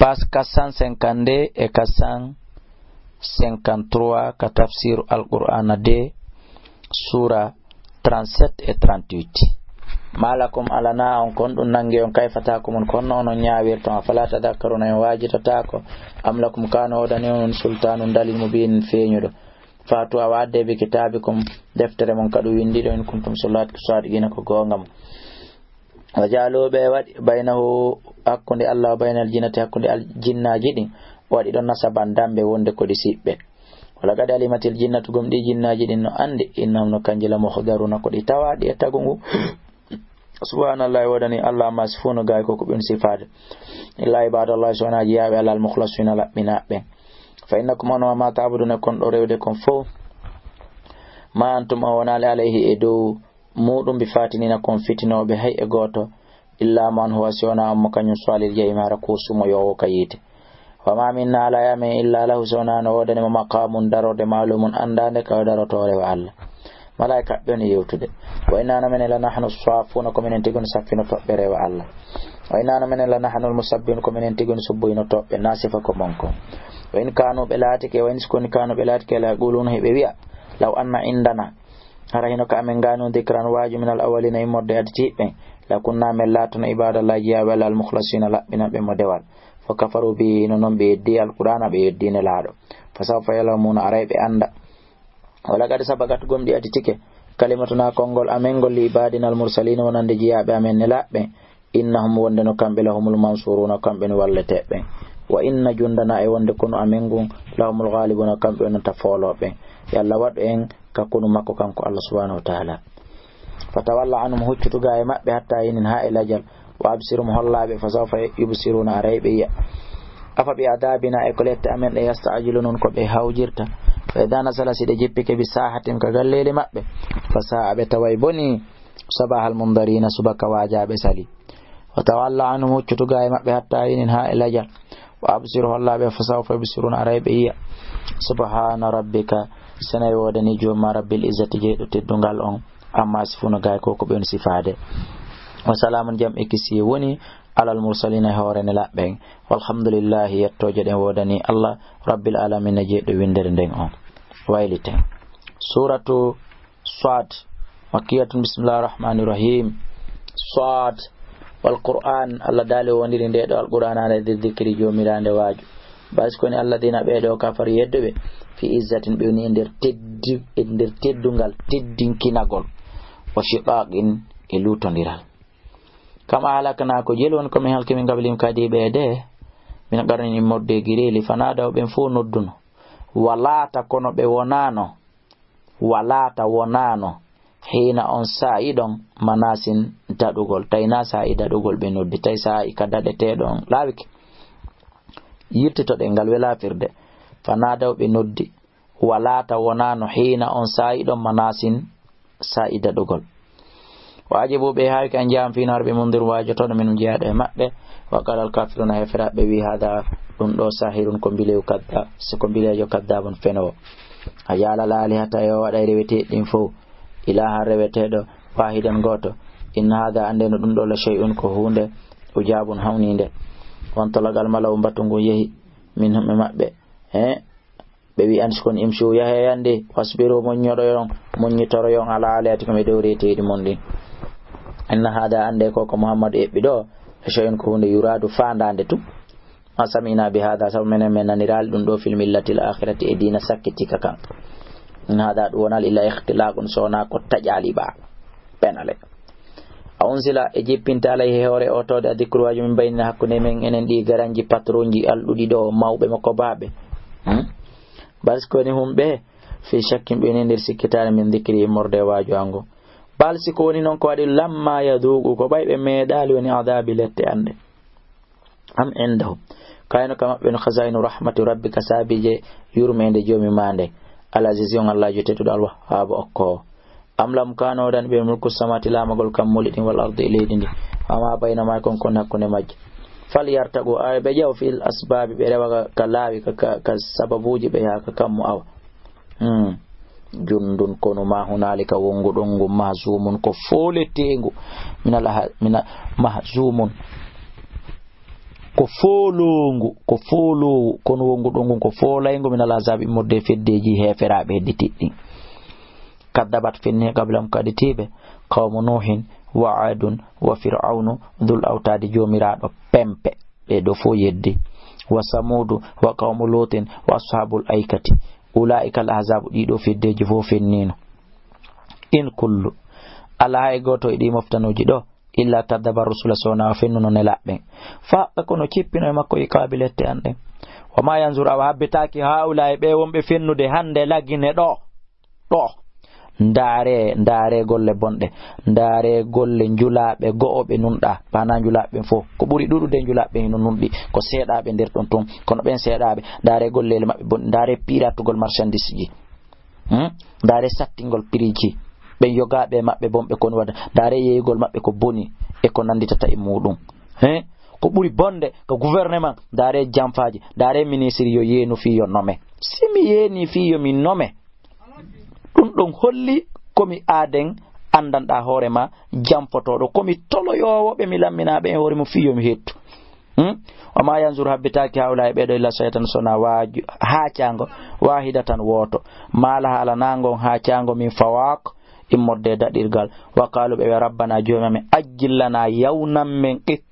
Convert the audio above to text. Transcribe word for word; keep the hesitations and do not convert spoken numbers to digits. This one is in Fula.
Page quatre cent cinquante-deux e quatre cent cinquante-trois ka tafsiru Alqur'aana deux, suura trente-sept e trente-huit. Ma lakum, alaa on kon ɗum nanngi on, kayfa tahkumuun, kono onon ñaawirton, afalaa tadakkaruuna, on waajitotaako? Am lakum, kaana woodani on sultaanun, dalil, mubiinun, feeñuɗo. Fa'tu, awa adde, bi kitaabikum, deftere mon ka ɗum winndi ɗon, in kuntum saadiqiina, ko goonga mon. Wa ja'alu, ɓe waɗi, baynahu, hakkunde Allah, wa baynal jinnati, hakkunde al-, jinnaaji ɗin, waɗi ɗon nasaban, dammbe, wonde ko ɗi siɓɓe. Wa laqad alimatil jinnatu, gomɗii jinnaaji ɗin no anndi, innahum, no kanji, la muhdaruuna, ko ɗi tawaaɗi e tagu ngu. Subhaanallahi, woodani Allah, amma yasifuuna, gay ko ko ɓe sifaade. Illa ibaadallahi, so wonaa jiyaaɓe Allah, al-mukhlasiina, laɓɓinaaɓe. Fa innakum, on, wa ma ta'buduuna, kon ɗo rewde kon fof, ma antum, on wonaali, alayhi, e dow muɗum, bi faatiniina, kon fitinooɓe, hay e gooto, illa man huwa, si wonaa on mo kañum, saalil jahiimi, hara ko sumoyoowo ka yiite. Wa ma minna, alaa e amen, illa lahu, si wonaa no woodani mo, maqaamun, darorde, maaluumun, anndaande, ka o darotoo rewa Allah. Malaa'ika ɓe woni yewtude. Wa inna, no menen, la nahnu saafuuna, ko menen tigi woni saffinotooɓe rewa Allah. Wa inna, no menen, la nahnu musabbihuuna, ko menen tigi woni subboyinotooɓe, naa sifa ko mon kon. Wa in kaanu, ɓe laatike, wa in, si ko woni kaanu, ɓe laatike, la yaquluuna, heɓe wi'a, law anna indana, hara hino ka amen ngaanu, dikran, waaju, minal awwaliina, immorde aditiiɓe ɓen, la kunna, men laatono, ibaadallahi, jiyaaɓe Allah, al-mukhlasiina, laɓɓinanɓe mo dewal. Fa kafaru bihi, hino non ɓe yeddii Alqur'aana, ɓe yeddii Nelaaɗo. Fa sawfa ya'lamuuna, aray ɓe annda. Wa laqad sabaqat, gomɗii aditike, kalimatuna, konngol amen ngol, li ibaadina al-mursaliina, wonande jiyaaɓe amen nelaaɓe ɓen, innahum, wonde no kamɓe, lahumul mansuruuna, kamɓe no walleteeɓe ɓen. Wa inna jundana, e wonde konu amen ngun, lahumul ghaalibuuna, kamɓe wonata foolooɓe ɓen. Yo Allah waɗu en ka konu makko kanko Allah subhaanahu wa ta'aala. Fatawalla anhum, huccutu gaa e maɓɓe, hatta hiinin, haa e lajal. Wa absirhum, hollaa ɓe, fa sawfa yubsiruuna, aray ɓe yi'a. Afa bi adabina, e ko lette amen ɗe, yasta'jiluun, ko ɓe hawjirta. Fa idaa nazala, si ɗe jippike, bi saahatihim, ka galleeli maɓɓe, fa saa'a, ɓe taway bonii, sabahal mundariina, subaka waajaaɓe sali. Wa tawalla anhum, huccutu gaa e maɓɓe, hatta hiinin, haa e lajal. Wa absir, hollaa ɓe, fa sawfa yubsiruuna, aray ɓe yi'a. Subhaana rabbika, senay woodanii Joomi maa, rabbil izzati, jeyɗo teddungal on, amma yasifuuna, gaa e ko ko ɓe woni sifaade. Wa salaamun, jam e kisiyee woni, alal mursaliina, e hoore nelaaɓe ɓen. Walhamdulillaahi, yettooje ɗen woodanii Allah, rabbil aalamiina, jeyɗo winndere nden on. Wayliten. Suuratu Saad, makkiyatun, bismillahir rahmanir rahim. Saad, wal Qur'an, Allah daali o wondiri nde ɗo Alqur'aana nde, dikri, joomiraande waaju. Basi koni alladina, ɓee ɗo, kafaru, yedduɓe, fi izzatin, ɓe woni e nder teddi-, e nder teddungal, teddinkinagol, wa shiqaqin, e luutondiral. Kam ahlakna, ko jelu woni ko min halki, min qablihim, kadi ɓe de, min qarnin, immorde e gireeli, fanadaw, ɓen fof nodduno, wa laata, kono ɓe wonaano, wa laata, wonaano, hiina on saa'i ɗon, manasin, daɗugol, tawi na saa'i daɗugol ɓe noddi, tawi saa'i ka daɗeteeɗo on laawike. Yirtitoɗen ngal welaa firde, fanadaw, ɓe noddi, wa laata, wonaano, hiina on saa'i ɗon, manasin, saa'i daɗugol. Wa ajibu, ɓe haawike an ja'ahum, fii no hari ɓe, mundirun, waajotooɗo, minhum, jeyaaɗo e maɓɓe. Wa qaalal kaafiruuna, heeferaaɓe wi, haada, ɗum ɗo, saahirun, ko mbilew, kadda-, si ko mbileejo, kaddaabun, fenoowo. Aja'alal aalihata, yo waɗay reweteeɗi ɗin fow, ilaahan, reweteeɗo, waahidan, gooto. Inna haada, annde no ɗum ɗo, la shay'un, ko huunde, ujaabun, hawniinde. Wantalaqa, al-mala'u, mbatu ngun yehi, minhum, e maɓɓe. He? Ɓe wi'i, an si kon, imshu, yahe yande, wasbiru, muññoroyon, muññitoroyon, ala alihatikum, e dow reeteeɗi mon ɗin. Inna haada, annde ko ko Muhammadu eɓɓi ɗo, la shay'un, ko huunde, yuraadu, faandaande tun. Ma sami'na bi haada, sabu menen men naniraali ɗum ɗo, fil millatil aakhirati, e diina sakkitika kan. In haada, ɗum wonal illa ikhtilaqun, so wonaa ko taƴaali ba. Penale. A unsila, e jippinta, alayhi, e hoore o tawde, a dikru, waaju, min baynina, hakkunde men enen ɗi garanji patronji alɗuɗi ɗo, mawɓe makko baaɓe. Hmm? Bal si ko woni hum ɓe, fi shakkin, ɓe woni nder sikkitaare, min dikri, immorde e waaju ango. Bal si ko woni noon ko waɗi, lamma yaduuqu, ko ɓay ɓe meeɗaali woni adaabi, lette anɗe. Am indahum, kayno ka maɓɓe no, khazainu rahmati rabbika, saabiije yurmeende Joomi maa nden, al azizi, on Allaajo tedduɗo, al wahhaabu, okkoowo. Am lahum, kaano woodani ɓe, mulku samawaati, laamagol kammuuli ɗin, wal ardi, e leydi ndi, wa ma baynahuma, e kon kon hakkunde majji. Fal yartaqu, awa ɓe ƴaw, fil asbaabi, ɓe rewa ka, ka laawi, ka, ka, ka sababuuji, ɓe yaha ka kammu, awa. Hmm. Jundun, konu, ma hunaalika, wonngu ɗon ngun, mahzumun, ko fooleteengu, minal ha-, mina, mahzumun. Ko fooloongu, ko fooloowu, kono wonngu ɗon ngun ko foolayngu min al-ahzaabi, immorde e feddeeji heeferaaɓe hedditiiɗi ɗin. Kaddabat, fenni, qablahum, ko aditiiɓe, qawmu Nuuhin, wa Aadun, wa Fir'awnu, dhul awtaadi, joomiraaɗo pempe. Ɓee ɗoo fow yeddi. Wa Samuudu, wa qawmu Luutin, wa ashaabul aykati. Ulaa'ika al-ahzaabu, ɗii ɗoo feddeeji fow fenniino. In kullu, alaa hay gooto e ɗii moftanuuji ɗoo, illa kaddaba rusula, so wonaa o fennuno nelaaɓe ɓen. Fa haqqa, kono cippino e makko iqaabi lette an ɗen. Wa ma yanzur, awa habbitaaki haa'ulaa'i, ɓee wonɓe fennude hannde lagine ɗoo, ɗoo. Ndaare, ndaare golle bonɗe, ndaare golle njulaaɓe go'o ɓe nunɗaa, maanaa njulaaɓe ɓen fow. Ko ɓuri ɗuuɗude njulaaɓe ɓen hino nunɗi, ko seeɗaaɓe nder ɗon tun, kono ɓen seeɗaaɓe, ndaare golleele maɓɓe bonɗe, ndaare piiratugol marchandise ji. Hmm? Ndaare sattingol piriiji. Ɓen yogaaɓe e maɓɓe bonɓe ko woni waɗa. Ndaare yeeyugol maɓɓe ko boni e ko nannditata e muuɗum. He? Ko ɓuri bonde ko gouvernement, ndaare janfaaji, ndaare ministre yo yeenu fii yo nome. Si mi yeenii fii yo mi nome, ɗum ɗon holli ko mi aaden anndanɗaa hoore maa janfotooɗo. Ko mi toloyoowo ɓe mi lamminaa ɓe e hoore mum fii yo mi hettu. Hmm? Wa ma yanzur, habbitaaki haa'ulaa'i ɓee ɗoo illa sayhatan, so wonaa waaju-, haacaango, waahidatan wooto. Maa lahaa, alaa ngon haacaango, min fawaaq, immorde e daɗirgal. Wa qaalu, ɓe wi'a, rabbana, joomi amen, ajjil lana, yawnan men, qit-,